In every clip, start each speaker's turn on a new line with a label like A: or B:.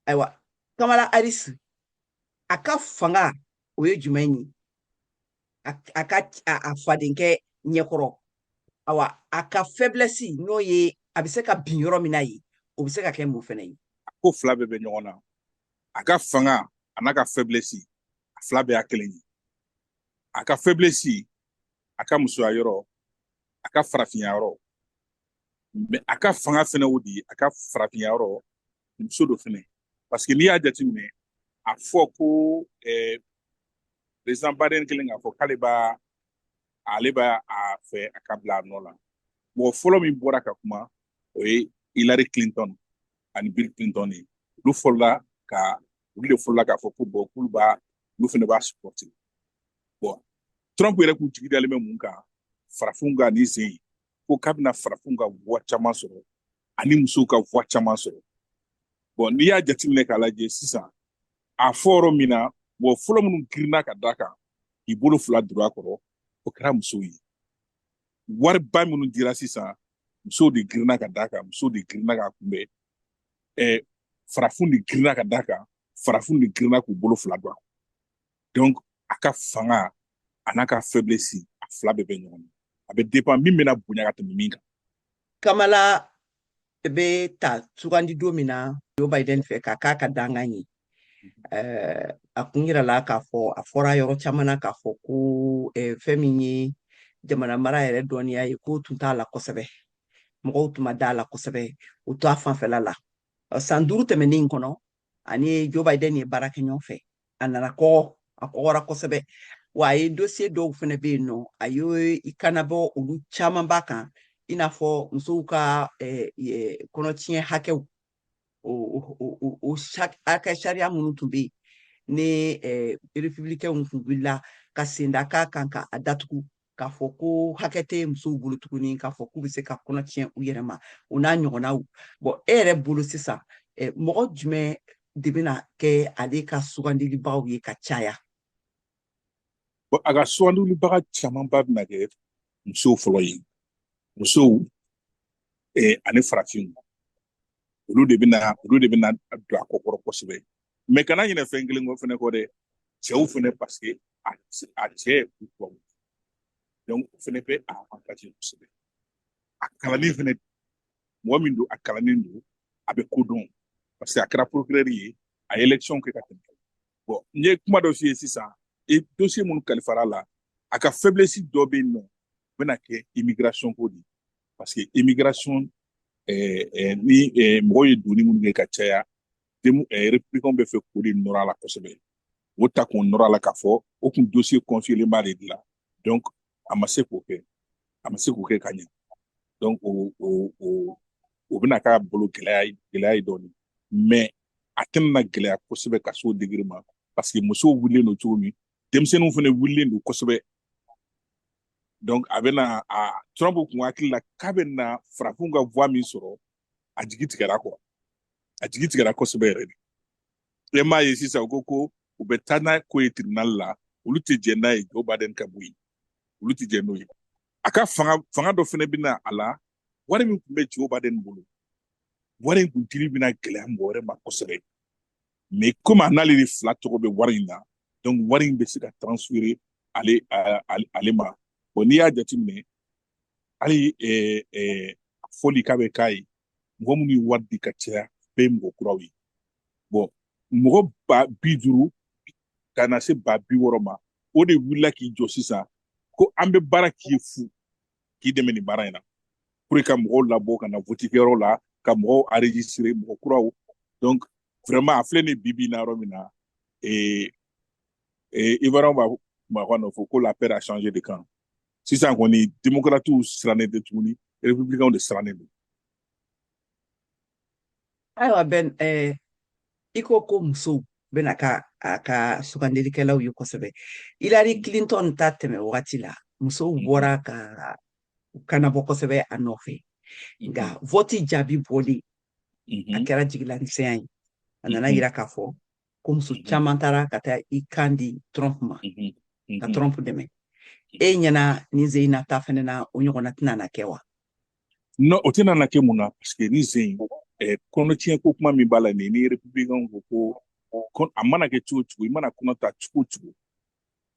A: Ayiwa, Kamala Harris, a ka fanga o ye jumɛn ye a ka a fadenkɛ ɲɛkɔrɔ? Awa, a ka faiblesse, n'o ye a bɛ se ka bin yɔrɔ min na yen, o bɛ se ka kɛ mun fɛnɛ ye?
B: Ko fila bɛɛ bɛ ɲɔgɔn na. A ka fanga a n'a ka faiblesse, a fila bɛɛ y'a kelen ye. A ka faiblesse, a ka musoya yɔrɔ, a ka farafinya yɔrɔ. Mais a ka fanga fɛnɛ, o de ye a ka farafinya yɔrɔ, muso do fɛnɛ. Parce que n'i y'a jateminɛ, a fɔ ko président Biden kelen k'a fɔ k'ale b'a ale b'a a fɛ a ka bila a nɔ la, mɔgɔ fɔlɔ min bɔra ka kuma, o ye Hillary Clinton ani Bill Clinton ye. Olu de fɔlɔla k'a fɔ ko bon, k'olu b'a olu fɛnɛ b'a supporter. Bon, Trump yɛrɛ k'u jigi dalen bɛ mun kan? Farafinw ka nin sen in, ko k'a bɛna farafinw ka voix caman sɔrɔ ani musow ka voix caman sɔrɔ. Bon, n'i y'a jateminɛ k'a lajɛ sisan, a fɔ yɔrɔ min na, mɔgɔ fɔlɔ minnu girinna ka da kan k'i bolo fila don a kɔrɔ, o kɛra musow ye. Wariba minnu dira sisan, musow de girinna ka da kan, musow de girinna k'a kunbɛn. Farafin de girinna ka da kan, farafin de girinna k'u bolo fila don a kɔrɔ. Donc a ka fanga a n'a ka faiblesse, a fila bɛɛ bɛ ɲɔgɔn na. A bɛ dépend min bɛna bonya ka tɛmɛ min kan.
A: Kamala bɛ ta sugandi don min na Joe Biden fɛ ka k'a ka dangan ye, a kun yirala k'a fɔ, a fɔra yɔrɔ caman na k'a fɔ ko fɛn min ye jamana mara yɛrɛ dɔnniya ye, k'o tun t'a la kosɛbɛ, mɔgɔw tun ma da la kosɛbɛ, o to a fanfɛla la. San 5 tɛmɛnen kɔnɔ, ani Joe Biden ye baara kɛ ɲɔgɔn fɛ, a nana kɔgɔ, a kɔgɔra kosɛbɛ. Wa a ye dossier dɔw fɛnɛ bɛ yen nɔ, a ye i kanabɔ olu caman b'a kan, i n'a fɔ musow ka kɔnɔtiɲɛ hakɛw, o hakɛ sariya minnu tun bɛ yen ni républicains tun wulila ka sen da k'a kan ka a datugu, k'a fɔ ko hakɛ tɛ musow bolo tuguni k'a fɔ k'u bɛ se ka kɔnɔ tiɲɛ u yɛrɛ ma, o n'a ɲɔgɔnnaw. Bon, e yɛrɛ bolo sisan, mɔgɔ jumɛn de bɛna kɛ ale ka sugandilibagaw ye ka caya?
B: Bon, a ka sugandilibaga camanba bɛna kɛ musow fɔlɔ ye, musow ani farafinw. Olu de bɛna don a kɔkɔrɔ kosɛbɛ. Mais kana ɲinɛ fɛn kelen kɔ fɛnɛ kɔ dɛ, cɛw fɛnɛ, parce que a cɛ u tubabu, donc o fɛnɛ bɛ a avantage kosɛbɛ. A kalannen fɛnɛ, mɔgɔ min don, a kalannen don, a bɛ ko dɔn, parce que a kɛra procureur ye, a ye élection kɛ ka tɛmɛ. Bon, n ye kuma dɔ f'i ye sisan, e dossier minnu kalifara la, a ka faiblesse dɔ bɛ yen nɔ, o bɛna kɛ immigration ko de, parce que immigration ni mɔgɔw ye donni minnu kɛ ka caya, républicain bɛ fɛ k'o de nɔrɔ a la kosɛbɛ. O ta k'o nɔrɔ a la k'a fɔ o kun dossier confié b'ale de la. Donc a ma se k'o kɛ, a ma se k'o kɛ ka ɲɛ. Donc o bɛna k'a bolo gɛlɛya ye dɔɔnin, mais a tɛna na gɛlɛya kosɛbɛ ka s'o degré ma, parce que musow wulilen don cogo min, denmisɛnninw fana wulilen don kosɛbɛ. Donc a bɛna a Trump kun hakili la k'a bɛna farafinw ka voix min sɔrɔ, a jigi tigɛra quoi, a jigi tigɛra kosɛbɛ yɛrɛ de. E m'a ye sisan, u ko ko u bɛ taa n'a ko ye tribunal la, olu tɛ jɛn n'a ye Joe Biden ka bɔ yen, olu tɛ jɛn n'o ye. A ka fanga dɔ fana bɛ na a la, wari min tun bɛ Joe Biden bolo, wari in kun dili bɛna gɛlɛya mɔgɔ wɛrɛ ma kosɛbɛ. Mais komi a n'ale de fila tɔgɔ bɛ wari in na, donc wari in bɛ se ka transférer ale ma. Bon, n'i y'a jateminɛ, hali fɔli k'a bɛ k'a ye, mɔgɔ minnu ye wari di ka caya, bɛɛ ye mɔgɔ kuraw ye. Bon, mɔgɔ 50 000 ka na se 60 000 ma, o de wulila k'i jɔ sisan ko an bɛ baara k'i ye fu k'i dɛmɛ nin baara in na, pour ka mɔgɔw labɔ ka na vote kɛyɔrɔ la, ka mɔgɔw enregistrer, mɔgɔ kuraw. Donc vraiment, a filɛ nin bi bi in na, yɔrɔ min na, Ivoirien b'a kumakan dɔ fɔ ko la peur a changé de camp. Sisan kɔni, démocrates sirannen tɛ tuguni, républicains de sirannen don.
A: Ayiwa Ben, i ko ko musow bɛna ka a ka sugandilikɛlaw ye kosɛbɛ. Hillary Clinton ta tɛmɛ wagati la, musow bɔra ka u kanabɔ kosɛbɛ a nɔfɛ, nka vote jaabi bɔlen, a kɛra jigilamisɛnya ye. A nana yira k'a fɔ ko muso caman taara ka taa i kan di Trump ma, ka Trump dɛmɛ. E ɲɛna, nin sen in na ta fɛnɛ na, o ɲɔgɔnna tɛna na kɛ wa?
B: Non, o tɛna na kɛ. Mun na? Parce que ni sen in Kɔnɔtiɲɛ ko kuma min b'a la nin, ni républicain ko ko a mana kɛ cogo cogo, i mana kɔnɔ ta cogo cogo,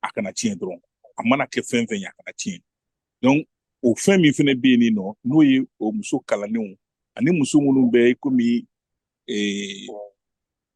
B: a kana tiɲɛ dɔrɔn. A mana kɛ fɛn fɛn ye, a kana tiɲɛ. Donc o fɛn min fɛnɛ bɛ yen nin nɔ, n'o ye o muso kalannenw ani muso minnu bɛ komi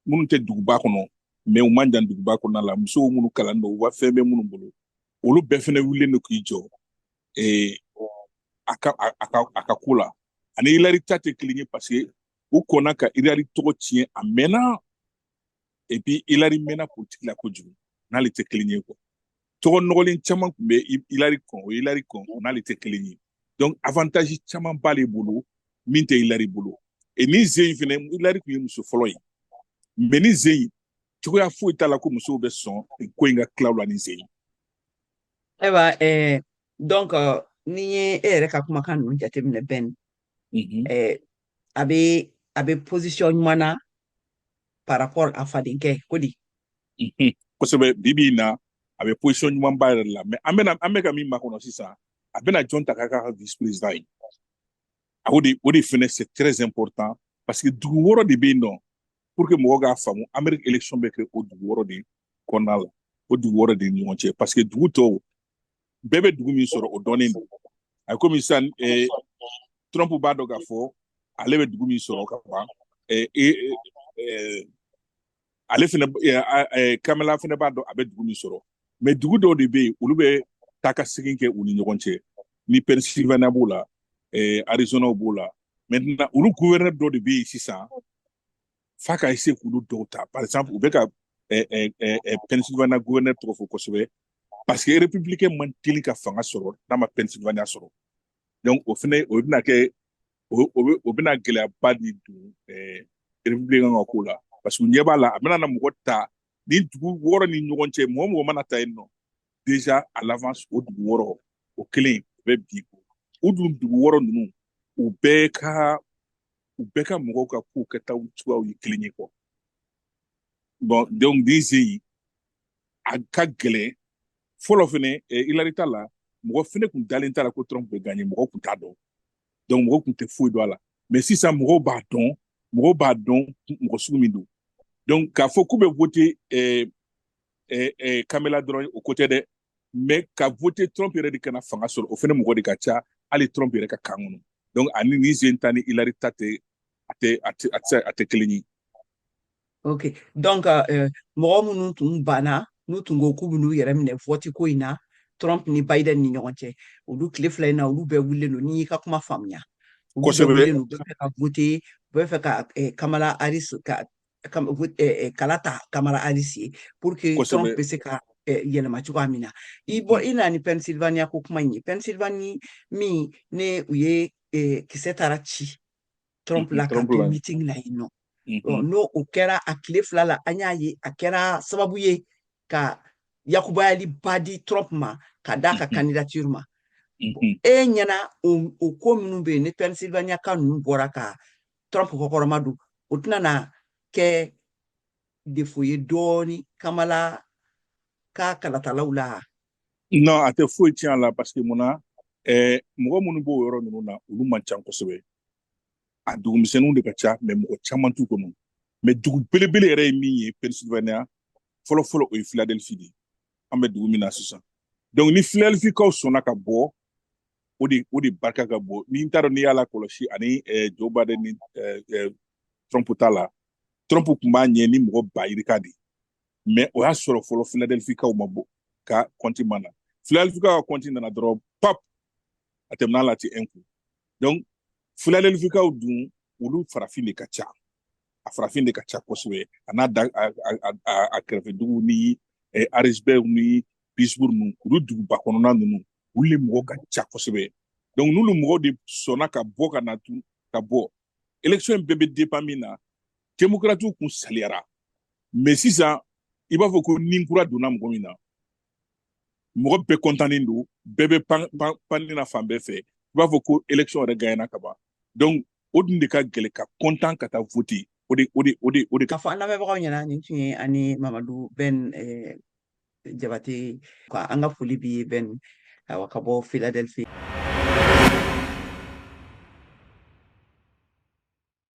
B: minnu tɛ duguba kɔnɔ, mais u man jan duguba kɔnɔna la, musow minnu kalan don, u ka fɛn bɛ minnu bolo, olu bɛɛ fɛnɛ wulilen don k'i jɔ a ka ko la. Ani Hillary ta tɛ kelen ye, parce que u kɔnna ka Hillary tɔgɔ tiɲɛ a mɛnna, et puis Hillary mɛnna politique la kojugu, n'ale tɛ kelen ye quoi. Tɔgɔ nɔgɔlen caman tun bɛ Hillary kɔn, o Hillary kɔn, o n'ale tɛ kelen ye. Donc avantage caman b'ale bolo min tɛ Hillary bolo. Et ni zen in fɛnɛ, Hillary tun ye muso fɔlɔ ye, mais ni zen in, cogoya foyi t'a la ko musow bɛ sɔn ko in ka tila u la ni zen in.
A: Ayiwa, donc n'i ye e yɛrɛ ka kumakan ninnu jateminɛ, Ben, a bɛ position ɲuman na par rapport a fadenkɛ ko di?
B: Kosɛbɛ. Bi bi in na, a bɛ position ɲumanba yɛrɛ la. Mais an bɛna, an bɛ ka min makɔnɔ sisan, a bɛna jɔn ta k'a ka vice président ye? O de fɛnɛ, c'est très important, parce que dugu wɔɔrɔ de bɛ yen nɔ. Pour que mɔgɔw k'a faamu, Amérique élection bɛ kɛ o dugu 6 de kɔnɔna la, o dugu 6 de ni ɲɔgɔn cɛ, parce que dugu tɔw bɛɛ bɛ dugu min sɔrɔ, o dɔnnen don. A komi sisan Trump b'a dɔn k'a fɔ ale bɛ dugu min sɔrɔ ka ban, ale fɛnɛ, Kamala fɛnɛ b'a dɔn a bɛ dugu min sɔrɔ. Mais dugu dɔw de bɛ yen, olu bɛ taa ka segin kɛ u ni ɲɔgɔn cɛ, ni Pennsylvania b'o la, Arizona b'o la. Maintenant, olu gouverneur dɔw de bɛ yen sisan, f'a ka essayer k'olu dɔw ta. Par exemple, u bɛ ka Pennsylvania gouverneur tɔgɔ fɔ kosɛbɛ, parce que républicain man teli ka fanga sɔrɔ n'a ma Pennsylvania sɔrɔ. Donc o fɛnɛ, o bɛna kɛ o bɛna gɛlɛyaba de don républicain ka ko la, parce que u ɲɛ b'a la, a bɛna na mɔgɔ ta ni dugu 6 ni ɲɔgɔn cɛ. Mɔgɔ mɔgɔ mana ta yen nɔ déjà à l'avance, o dugu 6, o kelen o bɛ bi o dun. Dugu 6 ninnu, u bɛɛ ka mɔgɔw ka kow kɛtaw cogoyaw ye kelen ye quoi. Bon, donc nin sen in, a ka gɛlɛn. Fɔlɔ fɛnɛ, Hillary ta la, mɔgɔ fɛnɛ kun dalen t'a la ko Trump bɛ gagner. Mɔgɔw kun t'a dɔn, donc mɔgɔw kun tɛ foyi dɔn a la. Mais sisan, mɔgɔw b'a dɔn, mɔgɔw b'a dɔn mɔgɔ sugu min don. Donc k'a fɔ k'u bɛ voter Kamala dɔrɔn, o ko tɛ dɛ. Mais ka voter Trump yɛrɛ de kana fanga sɔrɔ, o fɛnɛ mɔgɔ de ka ca hali Trump yɛrɛ ka kan kɔnɔ. Donc ani nin sen ta ni Hillary ta tɛ, a tɛ kelen ye.
A: Ok, donc mɔgɔ minnu tun banna, n'u tun ko k'u bɛ n'u yɛrɛ minɛ vote ko in na Trump ni Biden ni ɲɔgɔn cɛ, olu tile 2 in na, olu bɛɛ wulilen don, n'i y'i ka kuma faamuya. Olu bɛɛ wulilen don, u bɛ fɛ ka voter, u bɛ fɛ ka Kamala Harris ka kala ta Kamala Harris ye pour que Trump bɛ se ka yɛlɛma cogoya min na. I bɔ i na ni Pennsylvania ko kuma in ye, Pennsylvanie min ne u ye kisɛ taara ci Trump la ka to meeting na yen nɔ. N'o o kɛra a tile 2 la, an y'a ye a kɛra sababu ye ka yakubayaliba di Trump ma ka d'a ka candidature ma. E ɲɛna, o ko minnu bɛ yen, ni Pennsylvania ka ninnu bɔra ka Trump kɔkɔrɔma don, o tɛna na kɛ défaut ye dɔɔni Kamala ka kalatalaw la?
B: Non, a tɛ foyi tiɲɛ a la, parce que munna? Mɔgɔ minnu b'o yɔrɔ ninnu na, olu man ca kosɛbɛ. A dugumisɛnninw de ka ca, mais mɔgɔ caman t'u kɔnɔ. Mais dugu belebele yɛrɛ ye min ye Pennsylvania fɔlɔ fɔlɔ, o ye Philadelphie de ye, an bɛ dugu min na sisan. Donc ni Philadelphie kaw sɔnna ka bɔ, o de barika ka bon. Ni n t'a dɔn n'i y'a lakɔlɔsi, ani Joe Biden ni Trump ta la, Trump tun b'a ɲɛ ni mɔgɔ ba yirika de ye, mais o y'a sɔrɔ fɔlɔ Philadelphie kaw ma bɔ ka compte ma na. Philadelphie kaw ka compte nana dɔrɔn, pap, a tɛmɛna la ten un coup. Donc Philadelphie kaw dun, olu farafin de ka ca, a farafin de ka ca kosɛbɛ, a n'a da a kɛrɛfɛ dugu ni Harrisburg ni Pittsburgh ninnu, olu duguba kɔnɔna ninnu, olu de mɔgɔ ka ca kosɛbɛ. Donc n'olu mɔgɔw de sɔnna ka bɔ ka na tun ka bɔ, élection in bɛɛ bɛ dépend min na. Démocrates kun saliyara, mais sisan i b'a fɔ ko ni kura donna mɔgɔ min na, mɔgɔ bɛɛ kɔntannen don, bɛɛ bɛ pan pan panni na fan bɛɛ fɛ, i b'a fɔ ko élection yɛrɛ gagnera ka ban. Donc o dun de ka gɛlɛn ka kɔntan ka taa voter, o de.
A: K'a fɔ an lamɛnbagaw ɲɛna, nin tun ye ani Mamadu Ben Jabate ka an ka foli b'i ye, Ben, awa, ka bɔ Philadelphie.